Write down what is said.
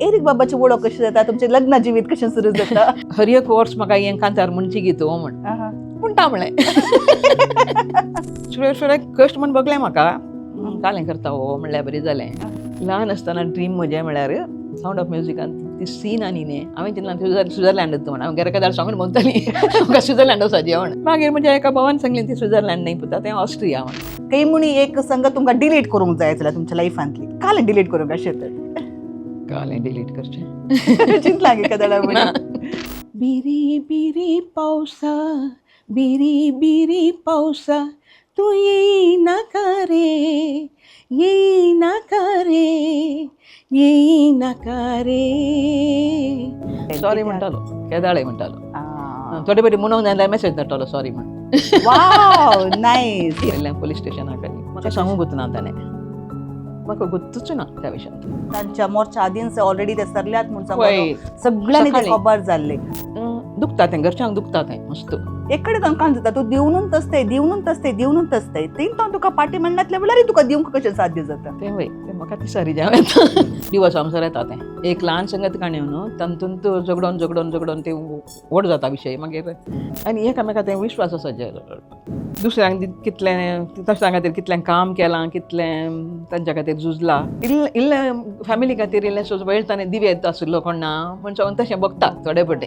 Eric बाबाची वळख कशी जाता, तुमचें लग्न जिवीत कशें सुरू जाता? हर एक वर्स म्हाका हें कांतार म्हणची गीत म्हण म्हणटा म्हळें. सुरेश सुरेश कश्ट म्हण बगलें म्हाका कालें करता हो म्हणल्यार बरें जालें. ल्हान आसतना ड्रीम म्हजें म्हळ्यार सावंड ऑफ म्युजिकान ती सीन आनी न्ही, हांवें चिंतलां स्विझरलँड म्हण. हांव घरा कदार सांगून म्हणटाली म्हाका स्विझरलँड वचपाचें म्हण. मागीर म्हज्या एका भावान सांगलें ती स्विझरलँड न्ही पुता, तें ऑस्ट्रिया म्हण. काही म्हणी एक संगत तुमकां डिलीट करूंक जाय जाल्यार तुमच्या लायफांतली काल डिलीट करूंक अशें तर? कालें डिलीट करचें? चिंतलां की कदाळा म्हणी. बिरी बिरी पावसा, बिरी बिरी पावसा, तूं येयनाका रे, येयनाका रे, येयनाका रे. सॉरी म्हणटालो केदाळे म्हणटालो. थोडे पयलीं म्हणूंक जाय जाल्यार मॅसेज धाडटालो सॉरी म्हण. वाव, नायस. वयल्यान पोलीस स्टेशनाक आनी म्हाका सांगूंक ना ताणें, म्हाका गुत्तूच ना त्या विशयान. तांच्या मोर्चा आदींच ऑलरेडी ते सरल्यात म्हूण पळय, सगळ्यांनी ते सकाळी. खबर जाल्ले. दुखता तें, घरच्यांक दुखता तें मस्त. एक कडेन तांकां जाता तूं दिवनूच तसते, दिवनूच तसते, दिवनूच तसते, तीन तो तुका पाटी म्हणनातले म्हणल्यार तुका दिवंक कशें साध्य जाता? तें वय, तें म्हाका ती सारी जावं येता. दिवस आमसर येता तें एक ल्हान संगत काणी न्हू, तातूंत झगडोन झगडोन झगडोन तें व्हड जाता विशय मागीर. आनी एकामेका तें विश्वास आसा जे दुसऱ्यांक कितलें, तशां खातीर कितलें काम केलां, कितलें तांच्या खातीर झुजला, इल्लें इल्लें फॅमिली खातीर इल्लें सोज वळटाने दिवे येता आशिल्लो कोण ना म्हण सांगून तशें बघता थोडे पटे.